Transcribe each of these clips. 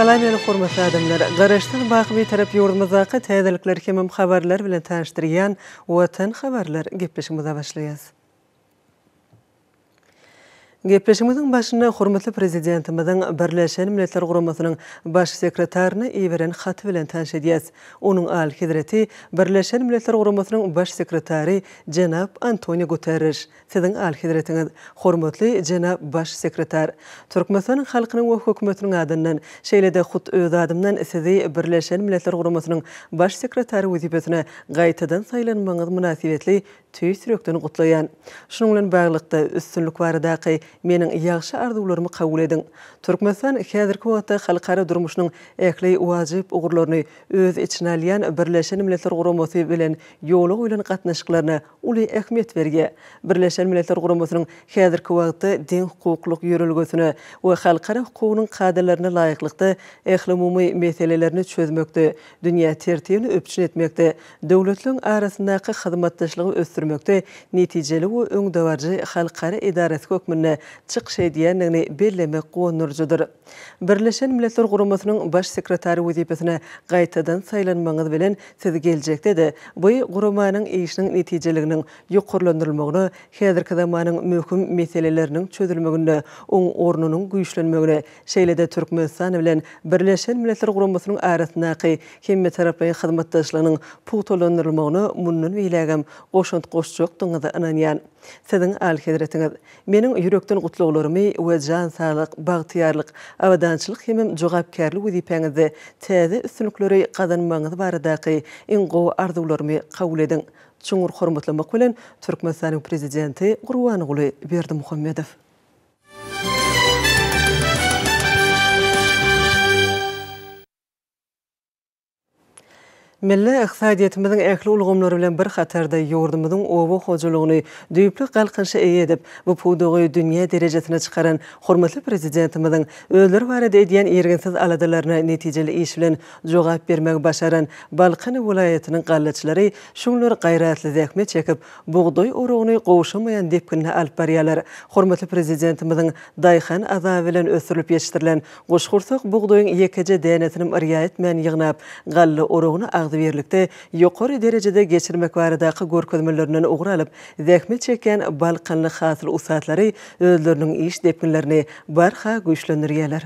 Salam meni hormatly adamlar! Garaşsyz baky Bitarap ýurdumyzdaky täzelikler hemem habarlar bilen tanyşdyrýan Watan habarlar gepleşigimize başlaýas. Gepleşigimiziň başynda hormatly Prezidentimiziň Birleşen Milletler Guramasynyň Baş sekretaryna iberen haty bilen tanyş edýäs. Onuň Alyhezreti Birleşen Milletler Guramasynyň Baş sekretary jenap Antonio Guterreş, Siziň Alyhezretiňiz, hormatly jenap Baş sekretar! Türkmenistanyň halkynyň we Hökümetiniň adyndan, şeýle-de hut öz adymdan Sizi Birleşen Milletler Guramasynyň Baş sekretary wezipesine gaýtadan saýlanmagyňyz mynasybetli tüýs ýürekden gutlaýan. Şunuň bilen baglylykda, üstünlik baradaky meniň ýagşy arzuwlarymy kabul ediň. Türkmenistan häzirki wagtda halkara durmuşynyň ähli wajyp ugurlaryny öz içine alýan Birleşen Milletler Guramasy bilen ýola goýlan gatnaşyklaryna uly ähmiýet berýär. Birleşen Milletler Guramasynyň häzirki wagtda deňhukuklylyk ýörelgesine we halkara hukugynyň kadalaryna laýyklykda ählumumy meselelerini çözmekde, dünýä tertibini üpjün etmekde, döwletleriň arasyndaky hyzmatdaşlygy ösdürmekde netijeli we öňdebaryjy halkara edarasy hökmünde çykyş edýändigini bellemek guwandyryjydyr. Birleşen Milletler Guramasynyň Baş sekretary wezipesine gaýtadan saýlanmagyňyz bilen siz geljekde-de bu guramanyň işiniň netijeliginiň ýokarlandyrylmagyna, häzirki zamanyň möhüm meseleleriniň çözülmeginde oň ornunyň güýçlenmegine, Şeýle-de Türkmenistan bilen Birleşen Milletler Guramasynyň arasyndaky hemmetaraplaýyn hyzmatdaşlygynyň pugtalandyrylmagyna mundan beýlägem goşant goşjakdygyňyza ynanýan. Siziň Alyhezretiňiz, meniň ýürekden gutlaglarymy we jan saglyk, bagtyýarlyk, abadançylyk hemem jogapkärli wezipäňizde täze üstünlikleri gazanmagyňyz baradaky iň gowy arzuwlarymy kabul ediň. Çuňňur hormatlamak bilen, Türkmenistanyň Prezidenti Gurbanguly Berdimuhamedow. Milli ykdysadyýetimiziň ähli ulgamlary bilen bir hatarda ýurdumyzyň oba hojalygyny düýpli galkynyşa eýe edip, bu pudagy dünýä derejesine çykaran hormatly Prezidentimiziň özleri barada edýän irginsiz aladalaryna netijeli iş bilen jogap bermegi başaran Balkan welaýatynyň gallaçylary şu günler gaýratly zähmet çekip, bugdaý oragyny gowşamaýan depginde alyp barýarlar. Hormatly Prezidentimiziň daýhan azaby bilen ösdürilip ýetişdirilen guşgursak bugdaýyň ýekeje dänesinem yrýa etmän ýygnap, galla oragyny agzybirlikde ýokary derejede geçirmek baradaky görkezmelerinden ugur alyp, zähmet çekýän balkanly hasyl ussatlary özleriniň iş depginlerini barha güýçlendirýärler.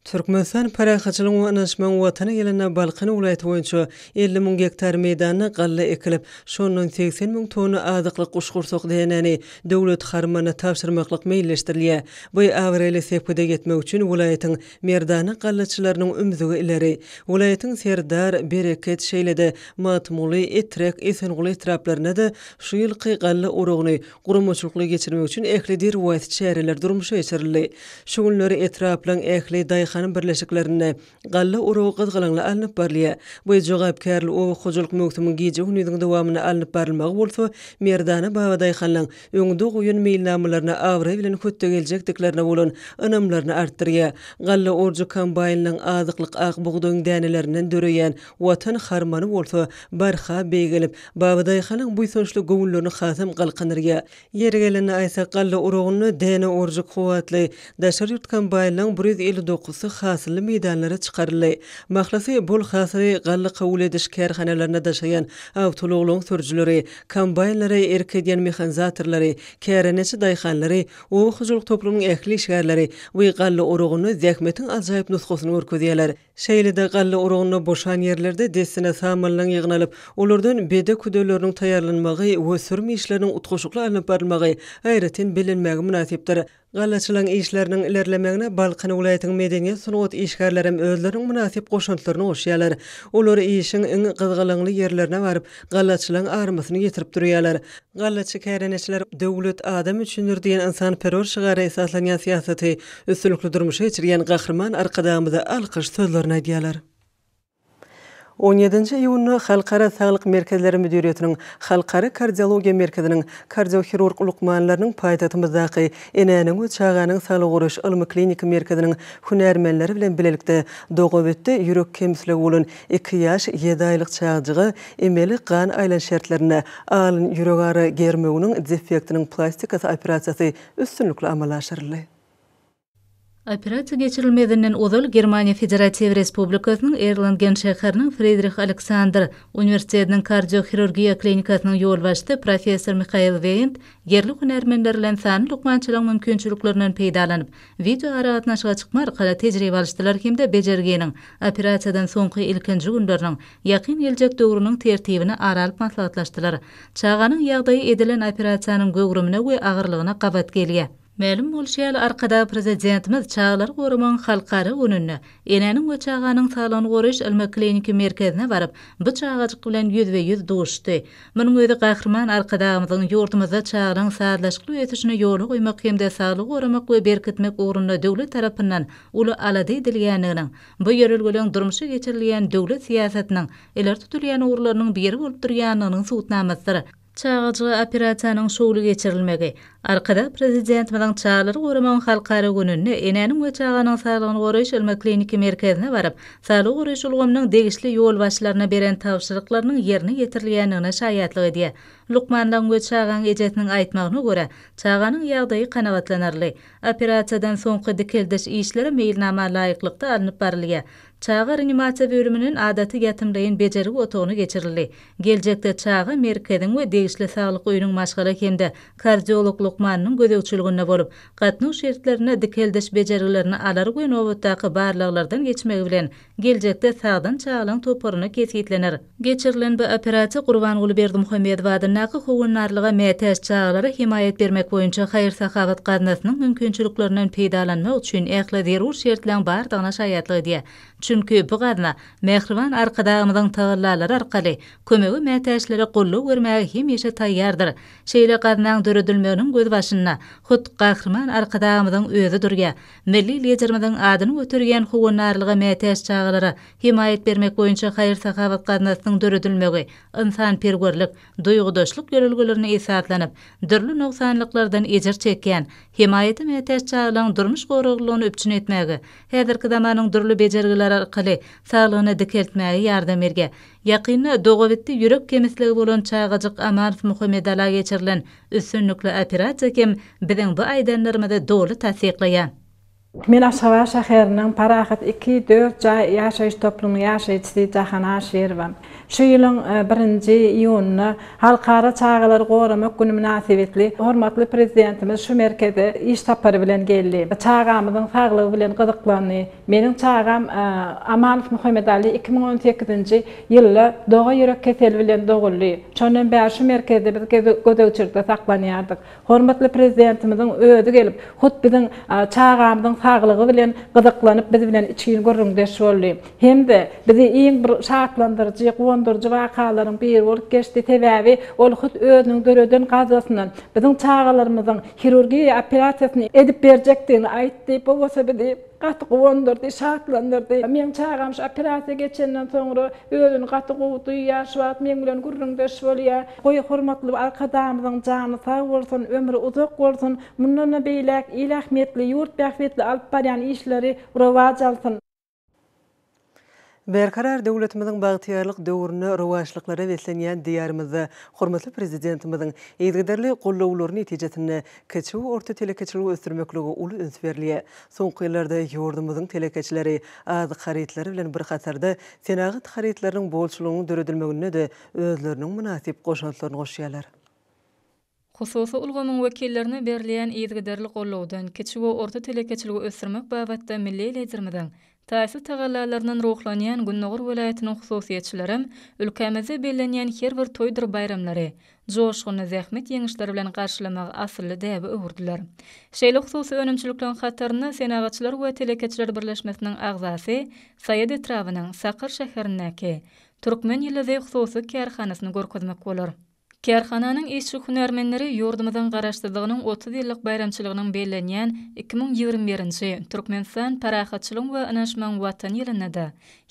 Türkmenistan parahatçylygyň we ynanyşmagyň Watany ýylynda Balkan welaýaty boýunça 50 müň gektar meýdanda galla ekilip, şondan 80 müň tonna azyklyk guşgursak dänäni döwlet harmanyna tabşyrmaklyk meýilleşdirilýär. Bu abraýly sepgide ýetmek üçin welaýatyň merdana gallaçylarynyň ümzügi ileri. Welaýatyň Serdar, Bereket, şeýle-de Magtymguly, Etrek, Esenguly etraplarynda-da şu ýylky galla oragyny Guramaçylykly geçirmek üçin ähli derwaýys çäreler durmuşa geçirildi. Şu günler etraplaryň ähli daýhan birleşiklerinde galla oragy gyzgalaňly alnyp barylýar. Bu jogapkärli oba hojalyk möwsümiň gije-gündiziň dowamynda alnyp barylmagy bolsa merdana babadaýhanlaryň öňde goýan meýilnamalaryna abraý bilen hötde geljekdiklerine bolan ynamlaryny artdyrýar. Galla orujy kombaýnlaryň azyklyk ak bugdaýyň dänelerinden döreýän Watan harmany bolsa barha beýgelip, Babadaýhanyň buýsançly göwünlerini hasam galkyndyrýar. Ýeri gelende aýtsak, galla urugynda däne orujy kuwwatly daşary ýurt kombaýnlaryň 159-sy hasylly meýdanlara çykaryldy. Mahlasy, bol hasyly galla kabul ediş kärhanalaryna daşaýan awtoulaglaryň sürüjileri, kombaýnlara erk edýän mehanizatorlary, kärendeçi daýhanlary, oba hojalyk toplumynyň ähli işgärleri bu galla urugynda zähmetiň ajaýyp nusgasyny görkezýärler. Şeýle-de galla urugynda boşan ýerlerde dessine samallaryň ýygnalyp, olardan bede küdeleriniň taýýarlanmagy we sürüm işleriniň utgaşykly alnyp barylmagy aýratyn bellenmäge mynasypdyr. Gallaçylaryň işleriniň ilerlemegine Balkan welaýatynyň medeniýet-sungat işgärlerem özleriniň mynasyp goşantlaryny goşýarlar. Olar işiň iň gyzgalaňly ýerlerine baryp, gallaçylaryň armasyny ýetirip durýarlar. Gallaçy kärendeçiler Döwlet adam üçindir diýen ynsanperwer şygara esaslanýan syýasaty üstünlikli durmuşa geçirýän Gahryman Arkadagymyza alkyş sözlerini aýdýarlar. On ýedinji iýunda Halkara saglyk merkezleri müdiriýetiniň Halkara kardiologiýa merkeziniň kardiohirurg lukmanlarynyň paýtagtymyzdaky Enäniň we çaganyň saglygy goraýyş ylmy-kliniki merkeziniň hünärmenleri bilen bilelikde dogabitdi ýürek kemsiligi bolan iki ýaş ýedi aýlyk çagajyga Emeli gan aýlanyş şertlerinde alyn ýüregara germewiniň defektiniň plastikasy operasiýasy üstünlikli amala aşyryldy. Operasiýa geçirilmezinden ozal Germaniýa Federatiw Respublikasynyň Erlangen şäheriniň Fridrih Aleksandr uniwersitetiniň kardiohirurgiýa klinikasynyň ýolbaşçysy professor Mihael Weýend ýerli hünärmenler bilen sanly lukmançylygyň mümkinçiliklerinden peýdalanyp, wideoaragatnaşyga çykma arkaly tejribe alyşdylar hem-de bejerginiň operasiýadan soňky ilkinji günleriniň ýakyn geljek döwrüniň tertibini ara alyp maslahatlaşdylar. Çaganyň ýagdaýy edilen operasiýanyň göwrümine we agyrlygyna gabat gelýär. Mälim bolşy ýaly, Arkadag Prezidentimiz Çagalary goramagyň halkara gününde Enäniň we çaganyň saglygyny goraýyş ylmy-kliniki merkezine baryp, bu çagajyk bilen ýüzbe-ýüz duşuşdy. Munuň özi Gahryman Arkadagymyzyň ýurdumyzda çagalaryň sazlaşykly ösüşini ýola goýmak hem-de saglygy goramak we berkitmek ugrunda döwlet tarapyndan uly alada edilýändiginiň, bu ýörelgeleň durmuşa geçirilýän döwlet syýasatynyň ileri tutulýan ugurlarynyň biri bolup durýandygynyň subutnamasydyr. Çagajyga operasiýanyň şowly geçirilmegi, Arkadag Prezidentimiziň Çagalary goramagyň halkara gününde Enäniň we çaganyň saglygyny goraýyş ylmy-kliniki merkezine baryp, saglygy goraýyş ulgamynyň degişli ýolbaşçylaryna beren tabşyryklarynyň ýerine ýetirilýändigine şaýatlyk edýär. Lukmanlaryň we çagaň ejesiniň aýtmagyna görä, çaganyň ýagdaýy kanagatlanarly. Operasiýadan soňky dikeldiş işleri meýilnama laýyklykda alnyp barylýar. Çaga reanimasiýa bölüminden adaty ýatymlaýyn bejergi otagyna geçirildi. Geljekde çaga merkeziň we degişli saglyk öýüniň maşgala hem-de kardiolog lukmanynyň gözegçiliginde bolup, gatnaw şertlerinde dikeldiş bejergilerini alar we nobatdaky barlaglardan geçmegi bilen geljekde sagdyn çagalaň toparyna kesgitlener. Geçirilen bu operasiýa Gurbanguly Berdimuhamedow adyndaky Howandarlyga mätäç çagalara hemaýat bermek boýunça haýyr-sahawat gaznasynyň mümkinçiliklerinden peýdalanmak üçin ähli zerur şertleň bardygyna şaýatlyk edýär. Çünki bu gazna mähriban Arkadagymyzyň tagallalary arkaly kömege mätäçlere goldaw bermäge hemişe taýýardyr. Şeýle gaznaň döredilmeginiň gözbaşynda hut Gahryman Arkadagymyzyň özi durýar. Milli Liderimiziň adyny göterýän howandarlyga mätäç çagalara Hemaýat bermek boýunça haýyr-sahawat gaznasynyň döredilmegi ynsanperwerlik, duýgudaşlyk ýörelgelerine esaslanyp, dürli nogsanlyklardan ejir çekýän, hemaýata mätäç çagalaryň durmuş goraglylygyny üpjün etmäge, häzirki zamanyň dürli bejergileri arkaly saglygyny dikeltmäge ýardam berýär. Ýakynda dogabitdi ýürek kemisligi bolan çagajyk Amanow Muhammedala geçirilen üstünlikli operasiýa hem biziň bu aýdanlarymyzy doly tassyklaýar. Men Aşgabat şäheriniň Parahat iki, dört jaý ýaşaýyş toplumynyň ýaşaýjysy Jahan Aşyrowa. Şu ýylyň birinji iýunynda Halkara çagalary goramak güni mynasybetli hormatly Prezidentimiz şu merkeze iş sapary bilen geldi. Çagamyzyň saglygy bilen gyzyklandy. Meniň çagam Amanow Muhammedaly 2018-nji ýylda doga ýürek keseli bilen doguldy. Şondan bäri şu merkezde biz gözegçilikde saklanýardyk. Hormatly Prezidentimiziň özi gelip, hut biziň çagamyzyň saglygy bilen gyzyklanyp, biz bilen içgin gürrüňdeş boldy. Hem-de bizi iň bir şatlandyryjy, guwandyryjy wakalaryň biri bolup geçdi, sebäbi ol hut özüniň döreden gaznasyndan biziň çagalarymyzyň hirurgiýa operasiýasyny edip berjekdigini aýtdy. Bu bolsa bizi gaty guwandyrdy, şatlandyrdy. Meň çagam şu operasiýa geçenden soňra özüni gaty gowy duýýar, şu wagt meň bilen gürrüňdeş bolýar. Goý, hormatly Arkadagymyzyň jany sag bolsun, ömri uzak bolsun, mundan-da beýläk il ähmiýetli, ýurt bähbitli alyp barýan işleri rowaç alsyn! Berkarar döwletimiziň bagtyýarlyk döwründe rowaçlyklara beslenýän Diýarymyzda hormatly Prezidentimiziň yzygiderli gollawlary netijesinde kiçi we orta telekeçiligi ösdürmeklige uly üns berilýär. Soňky ýyllarda ýurdumyzyň telekeçileri azyk harytlary bilen bir hatarda senagat harytlarynyň bolçulygynyň döredilmeginde-de özleriniň mynasyp goşantlaryny goşýarlar. Hususy ulgamyň wekillerine berilýän yzygiderli gollawdan, kiçi we orta telekeçiligi ösdürmek babatda milli Liderimiziň taýsyz tagallalaryndan ruhlanýan gündogar welaýatynyň hususyýetçilerem ülkämizde bellenýän her bir toýdur baýramlary joşgunly zähmet ýeňişleri bilen garşylamagy asylly däbe öwürdiler. Şeýle hususy önümçilikleriň hatarynda Senagatçylar we telekeçiler birleşmesiniň agzasy Saýat etrabynyň Sakar şäherindäki Türkmen ýyldyzy hususy kärhanasyny görkezmek bolar. Kärhananyň işçi-hünärmenleri ýurdumyzyň Garaşsyzlygynyň 30 ýyllyk baýramçylygynyň bellenýän 2021-nji Türkmenistan parahatçylygyň we ynanyşmagyň Watany ýylynda-da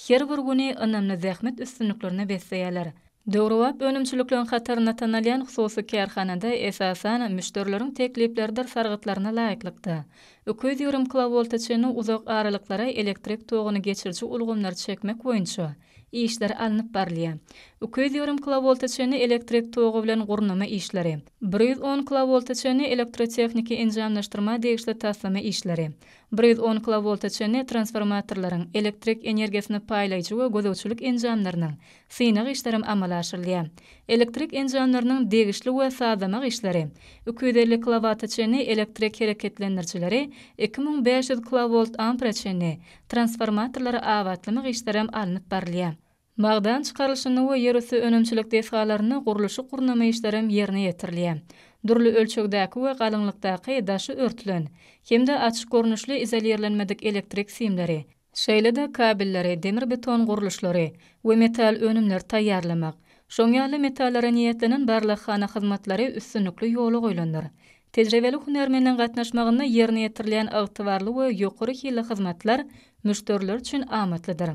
her bir güni ynamly zähmet üstünliklerine besleýärler. Döwrebap önümçilikleriň hatarynda tanalýan hususy kärhanada, esasan, müşderileriň teklipleridir sargytlaryna laýyklykda, 220 kilowolta çenli uzak aralyklara elektrik toguny geçiriji ulgamlary çekmek boýunça işler alnyp barylýar. 220 kilowolta çenli elektrik togy bilen gurnama işleri, 110 kilowolta çenli elektrotehniki enjamlaşdyrma degişli taslama işleri. 110 kilowolta çenli transformatorlaryň, elektrik energiýasyny paýlaýjy we gözegçilik enjamlarynyň synag işlerem amala aşyrylýar. Elektrik enjamlarynyň degişli we sazlamak işleri, 250 kilowata çenli elektrik hereketlendirijileri, 2500 kilowolt-ampere çenli transformatorlary abatlamak işlerem alnyp barylýar. Magdan çykarylyşynda we ýerüsti önümçilik desgalarynda gurluşyk-gurnama işlerem ýerine ýetirilýär. Dürli ölçegdäki we galyňlykdaky daşy örtülen hem-de açyk görnüşli izolirlenmedik elektrik simleri, şeýle-de kabelleri, demir-beton gurluşlary we metal önümleri taýýarlamak, şoň ýaly metallara niýetlenen barlaghana hyzmatlary üstünlikli ýola goýlandyr. Tejribeli hünärmeniň gatnaşmagynda ýerine ýetirilýän ygtybarly we ýokary hilli hyzmatlar müşderiler üçin amatlydyr.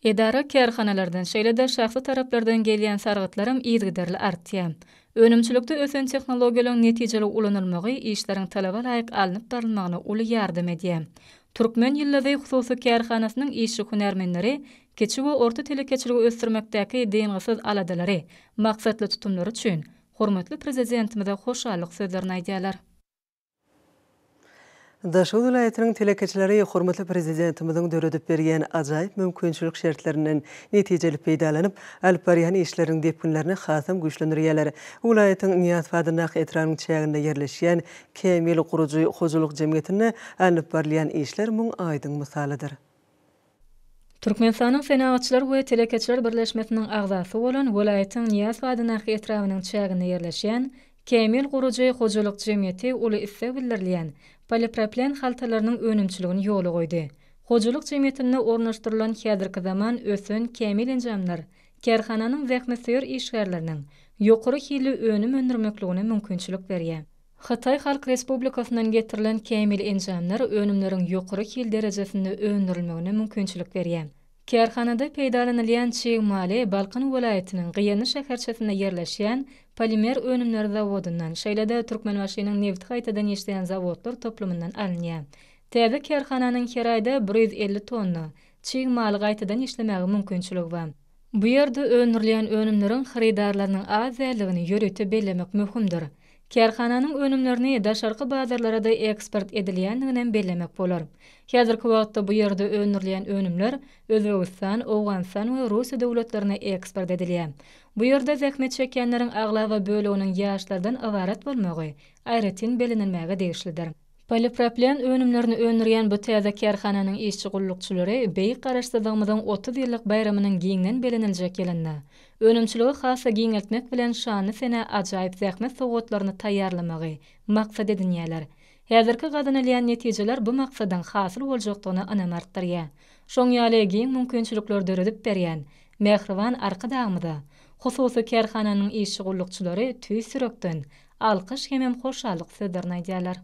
Edara-kärhanalardan, şeýle-de şahsy taraplardan gelýän sargytlaram yzygiderli artýar. Önümçilikde ösen tehnologiýalaryň netijeli ulanylmagy işleriň talaba laýyk alnyp barylmagyna uly ýardam edýär. Türkmen ýyldyzy hususy kärhanasynyň işçi-hünärmenleri kiçi we orta telekeçiligi ösdürmekdäki dyngysyz aladalary, maksatly tutumlary üçin hormatly Prezidentimize hoşallyk sözlerini aýdýarlar. Daşoguz welaýatynyň telekeçileri hormatly Prezidentimiziň döredip berýän ajaýyp mümkinçilik şertlerinden netijeli peýdalanyp, alyp barýan işleriniň depginlerini hasam güýçlendirýärler. Welaýatyň Nyýazow adyndaky etrabynyň çäginde ýerleşýän Kämil gurujy hojalyk jemgyýetinde alnyp barylýan işler muň aýdyň mysalydyr. Türkmenistanyň Senagatçylar we telekeçiler birleşmesiniň agzasy bolan welaýatyň Nyýazow adyndaky etrabynyň çäginde ýerleşýän Kämil gurujy hojalyk jemgyýeti uly isleg bildirilýän polipropilen haltalarynyň önümçiligini ýola goýdy. Hojalyk jemgyýetinde ornaşdyrylan häzirki zaman ösen kämil enjamlar kärhananyň zähmetsöýer işgärleriniň ýokary hilli önüm öndürmekligine mümkinçilik berýär. Hytaý Halk Respublikasyndan getirilen kämil enjamlar önümleriň ýokary hil derejesinde öndürilmegine mümkinçilik berýär. Kärhanada peýdalanylýan çig maly Balkan welaýatynyň Gyýanly şäherçesinde ýerleşýän Polimer önümleri zawodyndan, şeýle-de Türkmenbaşynyň nebti gaýtadan işleýän zawodlar toplumyndan alynýar. Täze kärhananyň her aýda 150 tonna çig maly gaýtadan işlemäge mümkinçiligi bar. Bu ýerde öndürilýän önümleriň hyrydarlarynyň az däldigini ýörite bellemek möhümdir. Kärhananyň önümlerini daşarky bazarlara-da eksport edilýändiginem bellemek bolar. Häzirki wagtda bu ýerde öndürilýän önümler Özbegistan, Owganystan we Russiýa döwletlerine eksport edilýär. Bu ýerde zähmet çekýänleriň aglaba böleginiň ýaşlardan ybarat bolmagy aýratyn bellenilmäge degişlidir. Polipropilen önümlerini öndürýän bu täze kärhananyň işçi-gullukçylary beýik Garaşsyzlygymyzyň 30 ýyllyk baýramynyň giňden beleniljek ýylynda önümçiligi has-da giňeltmek bilen şanly senä ajaýyp zähmet sowgatlaryny taýýarlamagy maksat edinýärler. Häzirki gazanylýan netijeler bu maksadyň hasyl boljakdygyna ynam artdyrýar. Şoň ýaly giň mümkinçilikleri döredip berýän mähriban Arkadagymyza hususy kärhananyň işçi-gullukçylary tüýs ýürekden alkyş hemem hoşallyk sözlerini aýdýarlar.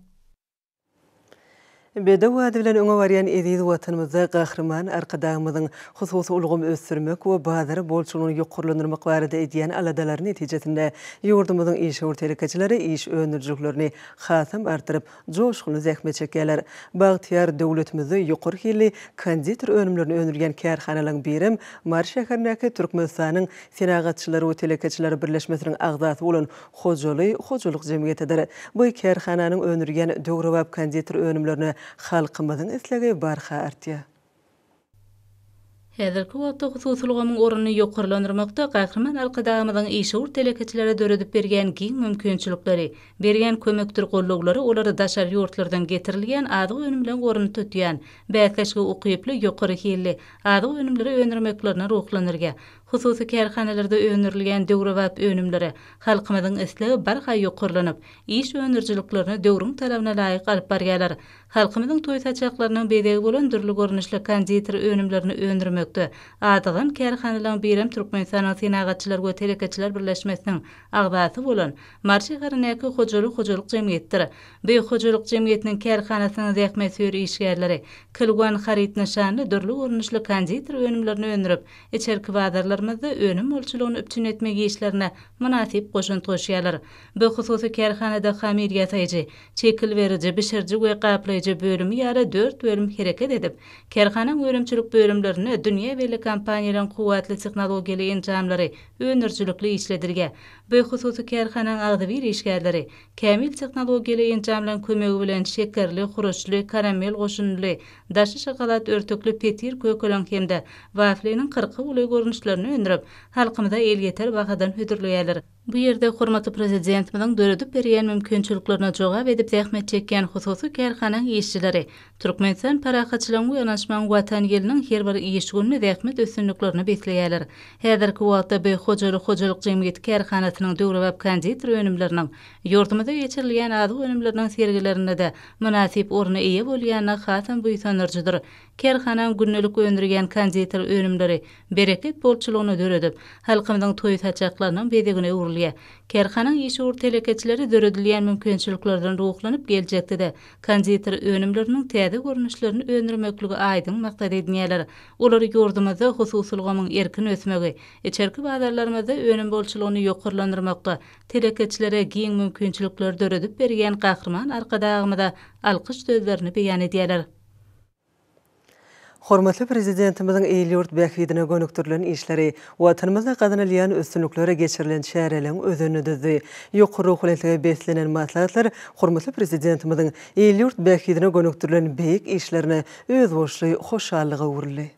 Bedew ady bilen öňe barýan eziz Watanymyzda Gahryman Arkadagymyzyň hususy ulgamy ösdürmek we bazar bolçulygyny ýokarlandyrmak barada edýän aladalary netijesinde ýurdumyzyň işewür telekeçileri iş öndürijiliklerini hasam artdyryp, joşgunly zähmet çekýärler. Bagtyýar döwletimizde ýokary hilli konditer önümlerini öndürýän kärhanalaryň birem Mary şäherindäki Türkmenistanyň Senagatçylar we telekeçiler birleşmesiniň agzasy bolan Hojaly hojalyk jemgyýetidir. Bu kärhananyň öndürýän döwrebap konditer önümlerine halkymyzyň islegi barha artýar. Häzirki wagtda hususy ulgamyň ornuny ýokarlandyrmakda Gahryman Arkadagymyzyň işewür telekeçilere döredip berýän giň mümkinçilikleri, berýän kömekdir gollawlary olary daşary ýurtlardan getirilýän azyk önümleň ornuny tutýan, bäsleşige ukyply, ýokary hilli azyk önümleri öndürmeklerine ruhlandyrýar. Hususy kärhanalarda öndürilýän döwrebap önümlere halkymyzyň islegi barha ýokarlanyp, iş öndürijiliklerini döwrüň talabyna laýyk alyp barýarlar. Halkymyzyň toý saçaklarynyň bezegi bolan dürli görnüşli konditer önümlerini öndürmekde adygan kärhanalaryň birem Türkmenistanyň Senagatçylar we telekeçiler birleşmesiniň agzasy bolan Mary şäherindäki Hojaly hojalyk jemgyýetidir. Bu hojalyk jemgyýetiniň kärhanasynyň zähmetsöýer işgärleri Kilwan haryt nyşanly dürli görnüşli konditer önümlerini öndürip, içerki bazarlarymyzda önüm bolçulygyny üpjün etmek işlerine mynasyp goşant goşýarlar. Bu hususy kärhanada hamyr ýasaýjy, şekil beriji, bişiriji we gaplaýjy. hödürleýji bölümi ýaly dört bölüm hereket edip, kärhanaň önümçilik bölümlerinde dünýä belli kompaniýalaryň kuwwatly tehnologiýaly enjamlary öndürijilikli işledilýär. Bu hususy kärhanaň agzybir işgärleri kämil tehnologiýaly enjamlaryň kömegi bilen şekerli, huruşly, karamel goşundyly, daşy şokolad örtükli petir kökeleň hem-de wafliniň kyrka golaý görnüşlerini öndürip, halkymyza elýeter bahadan hödürleýärler. Bu ýerde hormatly Prezidentimiziň döredip berýän mümkinçiliklerine jogap edip zähmet çekýän hususy kärhanaň işçileri Türkmenistan parahatçylygyň we ynanyşmagyň Watan ýylynyň her bir iş gününi zähmet üstünliklerine besleýärler. Häzirki wagtda bu hojalyk hojalyk jemgyýeti kärhanasynyň döwrebap konditer önümleriniň ýurdumyzda geçirilýän azyk önümleriniň sergilerinde-de mynasyp orna eýe bolýandygy hasam buýsandyryjydyr. Kärhanaň gündelik öndürýän konditer önümleri bereket bolçulygyny döredip, halkymyzyň toý saçaklarynyň bezegine öwrülýär. Kärhanaň işewür telekeçileri döredilýän mümkinçiliklerden ruhlanyp geljekde-de konditer önümleriniň täze görnüşlerini öndürmekligi aýdyň maksat edinýärler. Olar ýurdumyzda hususy ulgamyň erkin ösmegi, içerki bazarlarymyzda önüm bolçulygyny ýokarlandyrmakda telekeçilere giň mümkinçilikleri döredip berýän Gahryman Arkadagymyza alkyş sözlerini beýan edýärler. Hormatly Prezidentimiziň il-ýurt bähbidine gönükdirilen işleri Watanymyzda gazanylýan üstünlikler geçirilen çäreleriň özenini düzdi. Ýokary ruhubelentlige beslenen maslahatlar hormatly Prezidentimiziň il-ýurt bähbidine gönükdirilen beýik işlerine özboluşly hoşallyga öwrüldi.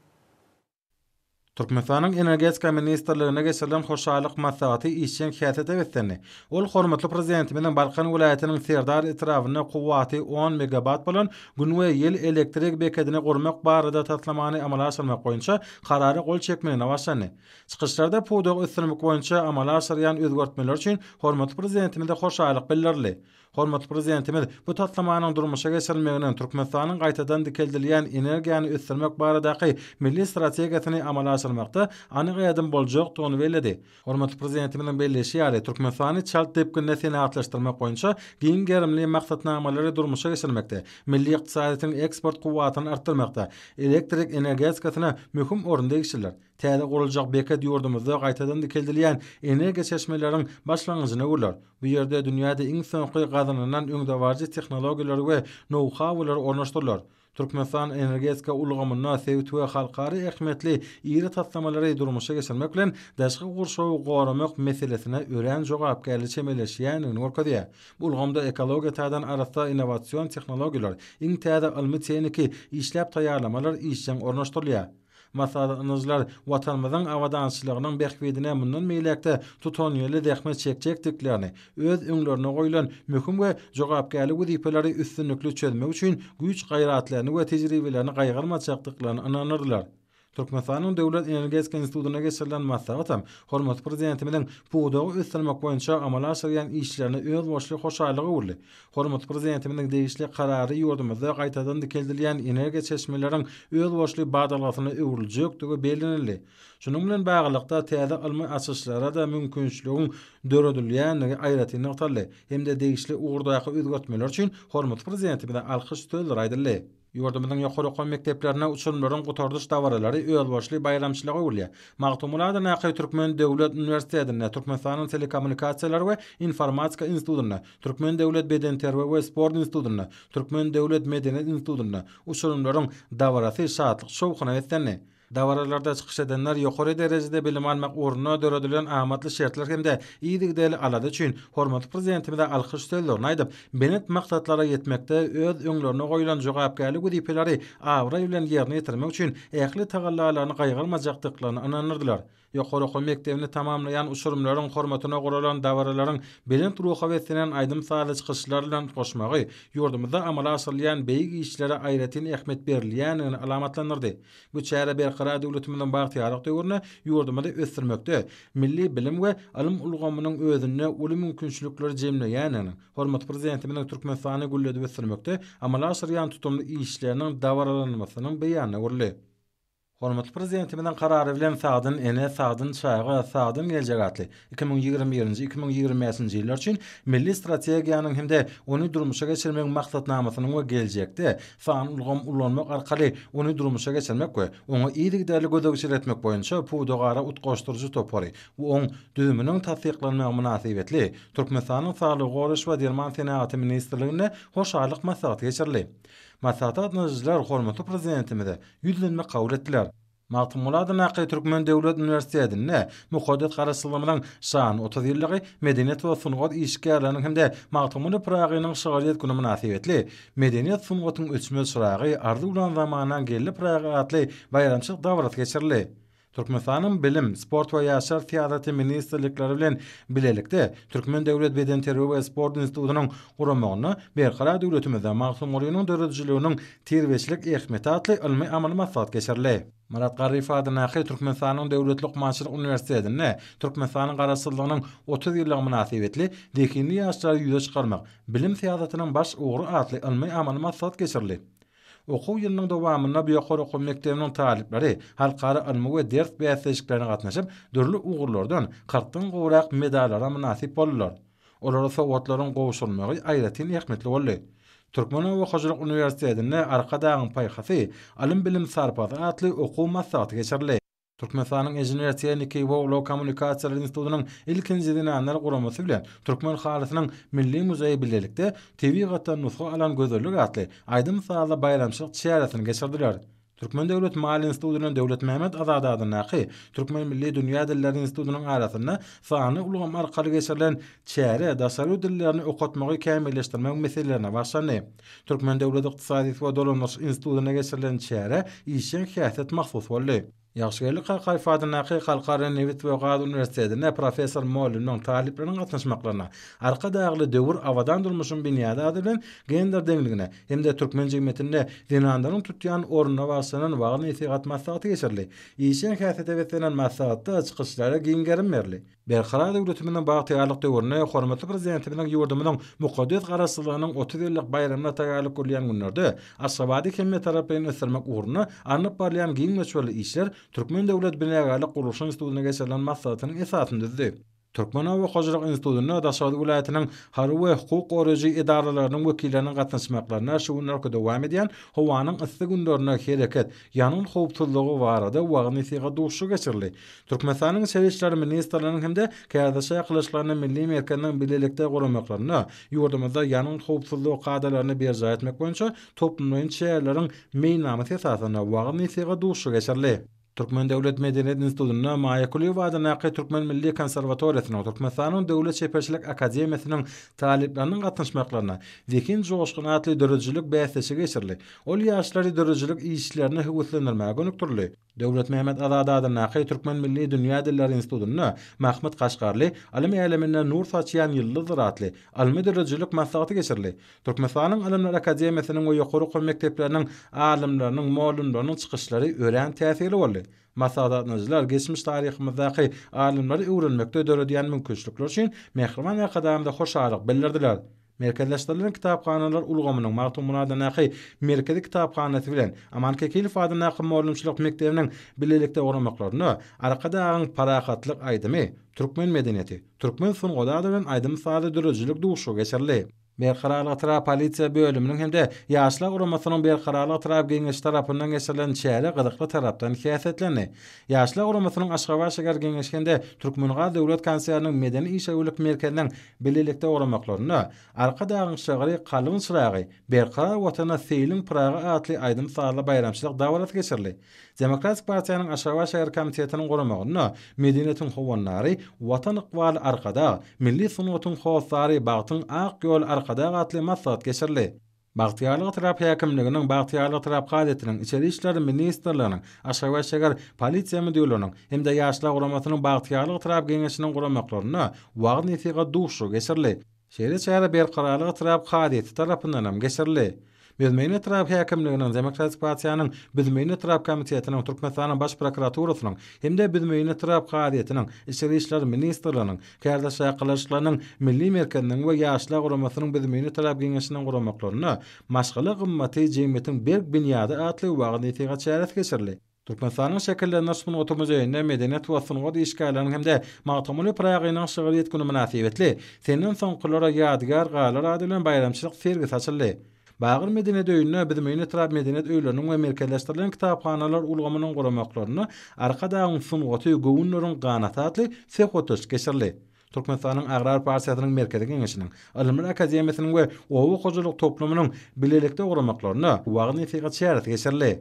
Türkmenistanyň Energetika ministrliginde geçirilen hoşallyk maslahaty işjeň häsiýete beslendi. Ol hormatly Prezidentimiziň Balkan welaýatynyň Serdar etrabynda kuwwaty on megawat bolan Gün we ýel elektrik bekedini gurmak barada taslamany amala aşyrmak boýunça Karara gol çekmegine başlandy. Çykyşlarda pudagy ösdürmek boýunça amala aşyrýan özgertmeler üçin hormatly Prezidentimize hoşallyk bildirildi. Hormatly Prezidentimiz bu taslamanyň durmuşa geçirilmeginiň Türkmenistanyň gaýtadan dikeldilýän energiýany ösdürmek baradaky milli strategiýasyny amala aşyrmakda anyk ädim boljakdygyny belledi. Hormatly Prezidentimiziň belleýşi ýaly, Türkmenistany çalt depginde senagatlaşdyrmak boýunça giň gerimli maksatnamalary durmuşa geçirmekde, milli ykdysadyýetiň eksport kuwwatyny artdyrmakda elektrik energetikasyna möhüm orun degişlidir. Täze guruljak beket ýurdumyzda gaýtadan dikeldilýän energiýa çeşmeleriň başlangyjyna öwrüler. Bu ýerde dünýäde iň soňky gazanylan öňdebaryjy tehnologiýalar we nou-haular ornaşdyrylar. Türkmenistan energetika ulgamynda sebit we halkara ähmiýetli iri taslamalary durmuşa geçirmek bilen, daşky gurşawy goramak meselesine örän jogapkärli çemeleşýändigini görkezýär. Bu ulgamda ekologiýa taýdan arassa innowasion tehnologiýalar, iň täze ylmy-tehniki işläp taýýarlamalar işjeň ornaşdyrylýar. Maslahatlaşyjylar Watanymyzyň abadançylygynyň bähbidine mundan beýläk-de tutanýerli zähmet çekjekdiklerini, öz öňlerinde goýlan möhüm we jogapkärli wezipeleri üstünlikli çözmek üçin güýç-gaýratlaryny we tejribelerini gaýgyrmajakdyklaryna ynandyrdylar. Türkmenistanyň Döwlet energetika institutynda geçirilen maslahat hem hormatly Prezidentimiziň pudagy ösdürmek boýunça amala aşyrýan işlerine özboluşly hoşallyga öwrüldi. Hormatly Prezidentimiziň degişli Karary ýurdumyzda gaýtadan dikeldilýän energiýa çeşmeleriň özboluşly badalgasyna öwrüljekdigi bellenildi. Şunuň bilen baglylykda, täze ylmy açyşlara-da mümkinçiligiň döredilýändigi aýratyn nygtaldy hem-de degişli ugurdaky özgertmeler üçin hormatly Prezidentimize alkyş sözleri aýdyldy. Ýurdumyzyň ýokary okuw mekdeplerinde uçurymlaryň gutardyş dabaralary özboluşly baýramçylyga öwrülýär. Magtymguly adyndaky Türkmen döwlet uniwersitetinde, Türkmenistanyň Telekommunikasiýalar we informatika institutynda, Türkmen döwlet bedenterbiýe we sport institutynda, Türkmen döwlet medeniýet institutynda uçurymlaryň dabarasy şatlyk-şowhuna beslendi. Dabaralarda çykyş edenler ýokary derejede bilim almak ugrunda döredilen amatly şertler hem-de yzygiderli alada üçin hormatly Prezidentimize alkyş sözlerini aýdyp, belent maksatlara ýetmekde öz öňlerinde goýlan jogapkärli wezipeleri abraý bilen ýerine ýetirmek üçin ähli tagallalaryny gaýgyrmajakdyklaryna ynandyrdylar. Ýokary okuw mekdebini tamamlaýan uçurymlaryň hormatyna guralan dabaralaryň belent ruha beslenen aýdym-sazly çykyşlar bilen utgaşmagy ýurdumyzda amala aşyrylýan beýik işlere aýratyn ähmiýet berilýändigini alamatlandyrdy. Bu çäre Berkarar döwletimiziň bagtyýarlyk döwründe ýurdumyzy ösdürmekde milli bilim we ylym ulgamynyň özünde uly mümkinçilikleri jemleýändiginiň, hormatly Prezidentimiziň Türkmenistany gülledip ösdürmekde amala aşyrýan tutumly işleriniň dabaralanmasynyň beýanyna öwrüldi. Hormatly Prezidentimiziň Karary bilen Sagdyn ene, sagdyn çaga, sagdyn geljek atly 2021-nji, 2025-nji ýyllar üçin Milli strategiýanyň hem-de ony durmuşa geçirmegiň maksatnamasynyň we geljekde sanly ulgamy ulanmak arkaly ony durmuşa geçirmek we oňa yzygiderli gözegçilik etmek boýunça Pudagara utgaşdyryjy topary we oň düzüminiň tassyklanmagy mynasybetli Türkmenistanyň Saglygy goraýyş we derman senagaty ministrliginde hoşallyk maslahaty geçirildi. Maslahata gatnaşyjylar hormatly Prezidentimize ýüzlenme kabul etdiler. Magtymguly adyndaky Türkmen döwlet uniwersitetinde mukaddes Garaşsyzlygymyzyň şanly 30 ýyllygy Medeniýet we sungat işgärleriniň hem-de Magtymguly Pyragynyň şygryýet güni mynasybetli Medeniýet sungatyň öçmez çyragy, arzuwlan zamanaň geldi Pyragy atly baýramçylyk dabarasy geçirildi. Türkmenistanyň Bilim, sport we ýaşlar syýasaty ministrlikleri bilen bilelikde Türkmen döwlet bedenterbiýe we sport institutynyň guramagynda Berkarar döwletimizde Magtymgulynyň döredijiliginiň terbiýeçilik ähmiýeti atly ylmy-amaly maslahat geçirildi. Myrat Garryýew adyndaky Türkmenistanyň Döwlet lukmançylyk uniwersitetinde Türkmenistanyň Garaşsyzlygynyň 30 ýyllygy mynasybetli Zehinli ýaşlary ýüze çykarmak, bilim syýasatynyň baş ugry atly ylmy-amaly maslahat geçirildi. Okuw ýylynyň dowamynda bu ýokary okuw mekdebiniň talyplary halkara ylmy we ders bäsleşiklerine gatnaşyp, dürli ugurlardan kyrkdan gowrak medallara mynasyp boldular. Olara sowgatlaryň gowşurylmagy aýratyn ähmiýetli boldy. Türkmen oba hojalyk uniwersitetinde Arkadagyň paýhasy, ylym-bilim sarpasy atly okuw maslahaty geçirildi. Türkmenistanyň Inžener-tehniki we ulag kommunikasiýalary institutynyň ilkinji zenanlar guramasy bilen Türkmen halysynyň milli muzeýi bilelikde Tebigatdan nusga alan gözellik atly aýdym-sazly baýramçylyk çäresini geçirdiler. Türkmen döwlet maliýe instituty bilen Döwletmämmet Azady adyndaky Türkmen milli dünýä dilleri institutynyň arasynda sanly ulgam arkaly geçirilen çäre daşary ýurt dillerini okatmagy kämilleşdirmegiň meselelerine bagyşlandy. Türkmen döwlet ykdysadyýet we dolandyryş institutynda geçirilen çärä işjeň häsiýet mahsus boldy. Ýagşygeldi Kakaýew adyndaky Halkara nebit we gaz uniwersitetinde professor-mugallymlaryň, talyplaryň gatnaşmaklarynda Arkadagly döwür, abadan durmuşyň binýady ady bilen gender deňligine hem-de türkmen jemgyýetinde zenanlaryň tutýan ornuna bagyşlanan wagyz-nesihat maslahaty geçirildi. Işjeň häsiýete beslenen maslahatda çykyşlara giň gerim berildi. Berkarar döwletimiziň bagtyýarlyk döwründe hormatly Prezidentimiziň ýurdumyzyň mukaddes Garaşsyzlygynyň 30 ýyllyk baýramyna taýýarlyk görülýän günlerde Aşgabady hemmetaraplaýyn ösdürmek ugrunda alnyp barylýan giň möçberli işler Türkmen döwlet binagärlik-gurluşyk institutynda geçirilen maslahatyň esasyny düzdi. Türkmen oba hojalyk institutynda Daşoguz welaýatynyň harby we hukuk goraýjy edaralarynyň wekilleriniň gatnaşmaklarynda şu günlerki dowam edýän howanyň yssy günlerinde hereket, ýangyn howpsuzlygy barada wagyz-nesihat duşuşygy geçirildi. Türkmenistanyň Içeri işler ministrliginiň hem-de Kärdeşler arkalaşyklarynyň Milli merkeziniň bilelikde guramaklarynda ýurdumyzda ýangyn howpsuzlygy kadalaryny berjaý etmek boýunça toplumlaýyn çäreleriň meýilnamasy esasynda wagyz-nesihat duşuşygy geçirildi. Türkmen döwlet medeniýet institutynda Maýa Kulyýewa adyndaky Türkmen milli konserwatoriýasynyň, Türkmenistanyň Döwlet çeperçilik akademiýasynyň talyplarynyň gatnaşmaklarynda Zehin joşguny atly döredijilik bäsleşigi geçirildi. Ol ýaşlary döredijilik işlerine höweslendirmäge gönükdirildi. Döwletmämmet Azady adyndaky Türkmen milli dünýä dilleri institutynda Mahmyt Kaşgarly, Ylym äleminde nur saçýan ýyldyzdyr atly ylmy-döredijilik maslahaty geçirildi. Türkmenistanyň Ylymlar akademiýasynyň we ýokary okuw mekdepleriniň alymlarynyň, mugallymlarynyň çykyşlary örän täsirli boldy. Maslahata gatnaşyjylar geçmiş taryhymyzdaky alymlary öwrenmekde döredýän mümkinçilikleri üçin mähriban Arkadagymyza hoşallyk bildirdiler. Merkezleşdirilen kitaphanalar ulgamynyň Magtymguly adyndaky Merkezi kitaphanasy bilen Aman Kekilow adyndaky mugallymçylyk mekdebiniň bilelikde guramaklarynda Arkadagyň parahatlyk aýdymy, türkmen medeniýeti, türkmen sungaty ady bilen aýdym-sazly döredijilik duşuşygy geçirildi. Berkararlyk etrap polisiýa bölüminiň hem-de Ýaşlar guramasynyň Berkararlyk etrap Geňeşi tarapyndan geçirilen çäre gyzykly tarapdan häsiýetlendi. Ýaşlar guramasynyň Aşgabat şäher Geňeşi hem-de Türkmengaz döwlet konserniniň medeni-işewürlik merkeziniň bilelikde guramaklarynda Arkadagyň şygyry kalbyň çyragy, Berkarar Watana seýliň Pyragy atly aýdym-sazly baýramçylyk dabarasy geçirildi. Demokratik partiýanyň Aşgabat şäher komitetiniň guramagynda Medeniýetiň howandary, Watan ykbaly Arkadag, Milli sungatyň hossary, Bagtyň ak ýoly Arkadag atly maslahat geçirildi. Bagtyýarlyk etrap häkimliginiň, Bagtyýarlyk etrap kazyýetiniň, Içeri işler ministrliginiň, Aşgabat şäher Polisiýa müdirliginiň hem-de Ýaşlar guramasynyň Bagtyýarlyk etrap Geňeşiniň guramaklarynda wagyz-nesihat duşuşygy geçirildi. Şeýle çäre Berkararlyk etrap kazyýeti tarapyndan hem geçirildi. Büzmeýin etrap häkimliginiň, Demokratik partiýanyň Büzmeýin etrap komitetiniň, Türkmenistanyň Baş prokuraturasynyň hem-de Büzmeýin etrap kazyýetiniň, Içeri işler ministrliginiň, Kärdeş arkalaşyklarynyň Milli merkeziniň we Ýaşlar guramasynyň Büzmeýin etrap Geňeşiniň guramaklarynda Maşgala gymmaty, jemgyýetiň berk binýady atly wagyz-nesihat çäresi geçirildi. Türkmenistanyň Şekillendiriş sungaty muzeýinde medeniýet we sungat işgärleriniň hem-de Magtymguly Pyragynyň şygryýet güni mynasybetli Senden soňkulara ýadygär galar ady bilen baýramçylyk sergisi açyldy. Bagyr medeniýet öýünde Büzmeýin etrap medeniýet öýleriniň we merkezleşdirilen kitaphanalar ulgamynyň guramaklarynda Arkadagyň sungaty, göwünleriň ganaty atly söhbetdeşlik geçirildi. Türkmenistanyň Agrar partiýasynyň Merkezi Geňeşiniň, Ylymlar akademiýasynyň we oba hojalyk toplumynyň bilelikde guramaklarynda wagyz-nesihat çäresi geçirildi.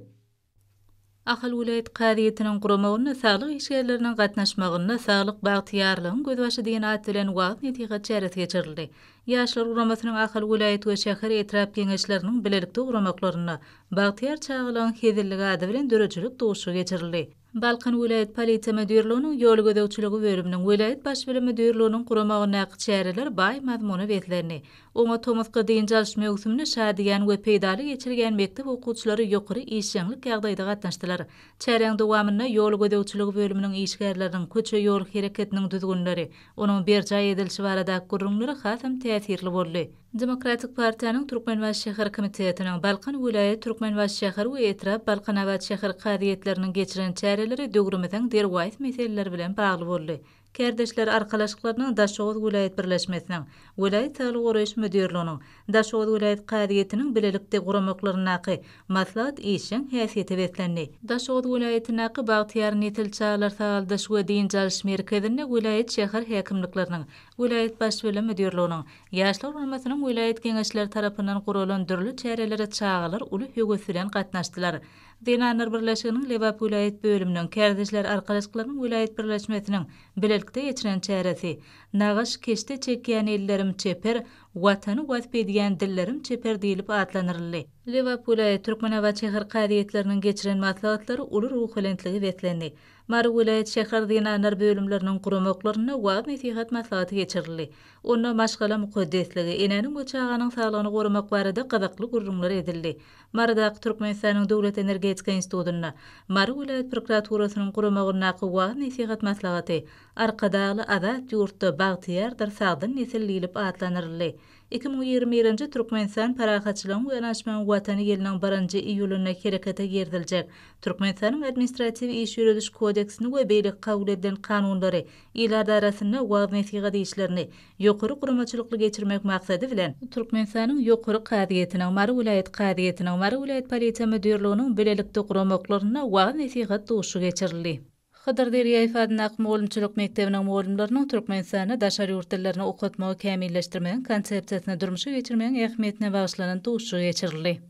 Ahal welaýat kazyýetiniň guramagynda saglyk işgärleriniň gatnaşmagynda Saglyk bagtyýarlygyň gözbaşy diýen at bilen wagyz-nesihat çäresi geçirildi. Ýaşlar guramasynyň Ahal welaýat we şäher etrap Geňeşleriniň bilelikde guramaklarynda Bagtyýar çagalygyň hezilligi ady bilen döredijilik duşuşygy geçirildi. Balkan welaýat polisiýa müdirliginiň ýol gözegçiligi bölüminiň welaýat baş bilim müdirliginiň guramagyndaky çäreler baý mazmuna beslendi. Oňa tomusky dynç alyş möwsümini şadyýan we peýdaly geçirýän mekdep okuwçylary ýokary işjeňlik ýagdaýda gatnaşdylar. Çäräň dowamynda ýol gözegçiligi bölüminiň işgärleriniň köçe-ýol hereketiniň düzgünleri, onuň berjaý edilişi baradaky gürrüňleri hasam täsirli boldy. Demokratik partiýanyň Türkmenbaşy şäher komitetiniň, Balkan welaýat, Türkmenbaşy şäher we etrap, Balkanabat şäher kazyýetleriniň geçiren çäreleri döwrümiziň derwaýys meseleleri bilen bagly boldy. Kärdeşler arkalaşyklarynyň Daşoguz welaýat birleşmesiniň, welaýat saglygy goraýyş müdirliginiň, Daşoguz welaýat kazyýetiniň bilelikde guramaklaryndaky maslahat işjeň häsiýete beslendi. Daşoguz welaýatyndaky Bagtyýar nesil çagalar sagaldyş we dynç alyş merkezinde welaýat şäher häkimlikleriniň, welaýat Baş bilim müdirliginiň, Ýaşlar guramasynyň welaýat Geňeşleri tarapyndan guralan dürli çärelere çagalar uly höwes bilen gatnaşdylar. Zenanlar birleşiginiň Lebap welaýat bölüminiň, Kärdeşler arkalaşyklarynyň welaýat birleşmesiniň bilelikde geçiren çäresi Nagyş, keşde çekýän ellerim çeper, Watany wasp edýän dillerim çeper diýlip atlandyryldy. Lebap welaýat, Türkmenabat şäher kazyýetleriniň geçiren maslahatlary uly ruhubelentlige beslendi. Mary welaýat şäher zenanlar bölümleriniň guramaklarynda wagyz-nesihat maslahaty geçirildi. Onda maşgala mukaddesligi, enäniň we çaganyň saglygyny goramak barada gyzykly gürrüňler edildi. Marydaky Türkmenistanyň Döwlet energetika institutynda Mary welaýat prokuraturasynyň guramagyndaky wagyz-nesihat maslahaty Arkadagly azat ýurtda bagtyýardyr sagdyn nesil diýlip atlandyryldy. 2021-nji Türkmenistan parahatçylygyň we ynanyşmagyň Watany ýylynyň birinji iýulynda herekete giriziljek Türkmenistanyň Administratiw iş ýörediş kodeksini we beýleki kabul edilen kanunlary ilat arasynda wagyz-nesihat işlerini ýokary guramaçylykly geçirmek maksady bilen, Türkmenistanyň Ýokary kazyýetiniň, Mary welaýat kazyýetiniň, Mary welaýat polisiýa müdirliginiň bilelikde guramaklarynda wagyz-nesihat duşuşygy geçirildi. Hydyr Derýaýew adyndaky mugallymçylyk mekdebiniň mugallymlarynyň Türkmenistanda daşary ýurt dillerini okatmagy kämilleşdirmegiň konsepsiýasyny durmuşa geçirmegiň ähmiýetine bagyşlanan duşuşygy geçirildi.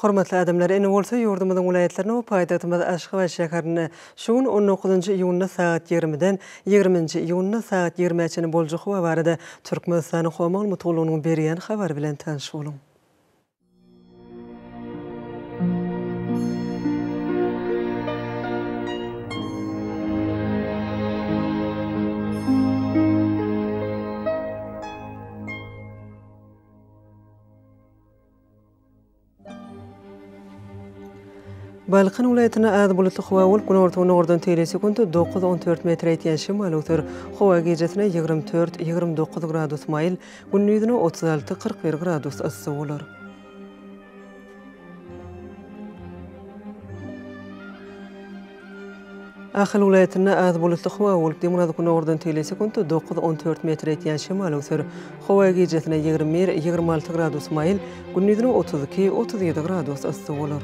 Hormatly adamlar, indi bolsa ýurdumyzyň welaýatlarynda we paýtagtymyz Aşgabat şäherinde şu gün on dokuzynjy iýunda sagat ýigrimiden ýigriminji iýunda sagat ýigrimä çenli boljak howa barada Türkmenistanyň Howa maglumat gullugynyň berýän habary bilen tanyş boluň. Balkan welaýatynda az bulutly howa bolup, günorta-günordan teýle sekuntda dokuz-on dört metre ýetýän şemal öwser. Howa gijesine 24, 29 gradus maýyl, gündizine 36, 41 gradus yssy bolar. Ahal welaýatynda az bulutly howa bolup, demirgazyk-günordan teýle sekuntda dokuz-on dört metre ýetýän şemal öwser. Howa gijesine 21, 26 gradus maýyl, gündizine 32, 37 gradus yssy bolar.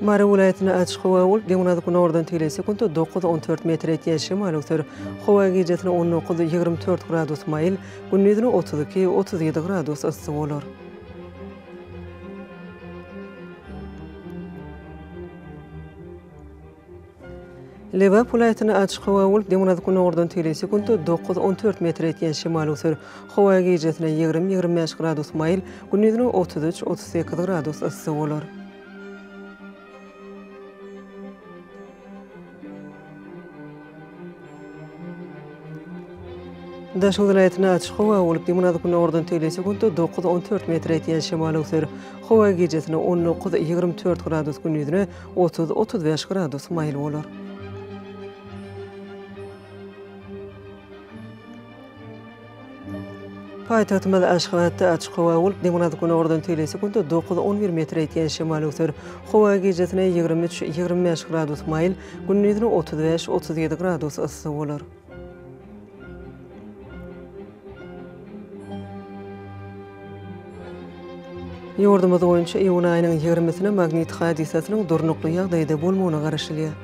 Mary welaýatynda açyk howa bolup, demirgazyk-günordan tegelek sekuntda dokuz-on dört metre ýetýän şemal öwser. Howa gijesine 19, 24 gradus maýyl, gündizine 32, 37 gradus yssy bolar. Lebap welaýatynda açyk howa bolup, demirgazyk-günordan tegelek sekuntda dokuz-on dört metre ýetýän şemal öwser. Howa gijesine 20, 25 gradus maýyl, gündizine 33, 38 gradus yssy bolar. Daşoguz welaýatynda açyk howa bolup, demirgazyk-günordan tegelek sekuntda dokuz-on dört metre ýetýän şemal öwser. Howa gijesine 19, 24 gradus, gündizine 30, 35 gradus maýyl bolar. Paýtagtymyz Aşgabatda açyk howa bolup, demirgazyk-günordan tegelek sekuntda dokuz-on bir metre ýetýän şemal öwser. Howa gijesine 23, 25 gradus maýyl, gündizine 35, 37 gradus yssy bolar. Ýurdumyz boýunça iýun aýynyň ýigrimisine magnit hadysasynyň durnukly ýagdaýda bolmagyna garaşylýar.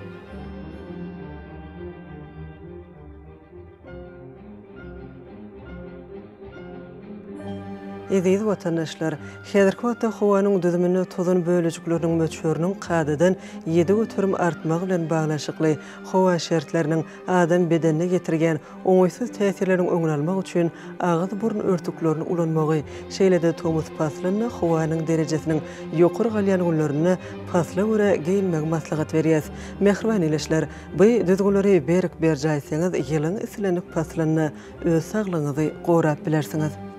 Eziz watandaşlar! Häzirki wagtda howanyň düzüminde tozan bölejikleriniň möçberiniň kadadan 7% artmagy bilen baglanyşykly howa şertleriniň adam bedenine ýetirýän oňaýsyz täsirleriň öňüni almak üçin agyz-burun örtüklerini ulanmagy, şeýle-de tomus paslynda howanyň derejesiniň ýokary galýan günlerinde pasla görä geýinmegi maslahat berýäs. Mähriban ildeşler! Bu düzgünleri berk berjaý etseňiz, ýylyň islendik paslynda öz saglygyňyzy gorap bilersiňiz.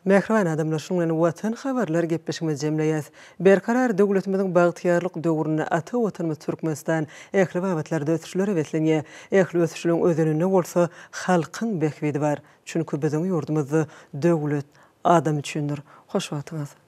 Mähriban adamlar, şunuň bilen Watan habarlar gepleşigimizi jemleýäs. Berkarar döwletimiziň bagtyýarlyk döwründe ata Watanymyz Türkmenistan ähli babatlarda ösüşlere beslenýär. Ähli ösüşleriň özeninde bolsa halkyň bähbidi bar. Çünki biziň ýurdumyzda döwlet adam üçindir. Hoş wagtyňyz!